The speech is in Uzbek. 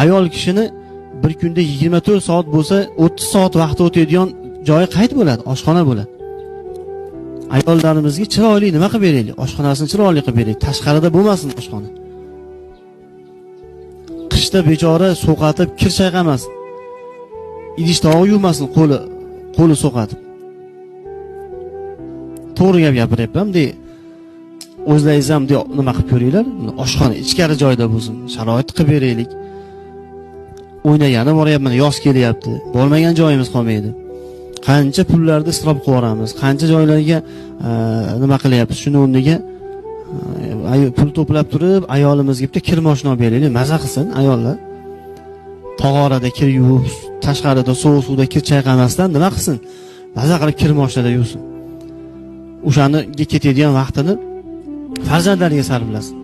Ayol kishini bir kunda 24 soat bo'lsa, 30 soat vaqti o'tadigan joyi qayt bo'ladi? Oshxona bo'ladi. Ayollarimizga chiroyli nima qilib beraylik? Oshxonasini chiroyli qilib beraylik. Tashqarida bo'lmasin oshxona. Qishda bechora so'qatib kir chayqamasin. Idish tovoq yuvmasin qo'li so'qatib. To'g'ri gap gapiryapman. Bunday o'zlaringiz ham bunday nima qilib ko'ringlar. Oshxona ichkari joyda bo'lsin, sharoit qilib beraylik. O'ynagani boryapman, yoz kelyapti. Bormagan joyimiz qolmaydi. Qancha pullarni isrof qilib yuboramiz, qancha joylarga nima qilyapmiz, shuni o'rniga pul to'plab turib ayolimizga bitta kir moshina olib beraylik, maza qilsin ayollar. Tog'orada kir yuvib, tashqarida sovuq suvda kir chayqamasdan nima qilsin? Maza qilib kir moshinada yuvsin. O'shaniga ketadigan vaqtini farzandlariga sarflasin.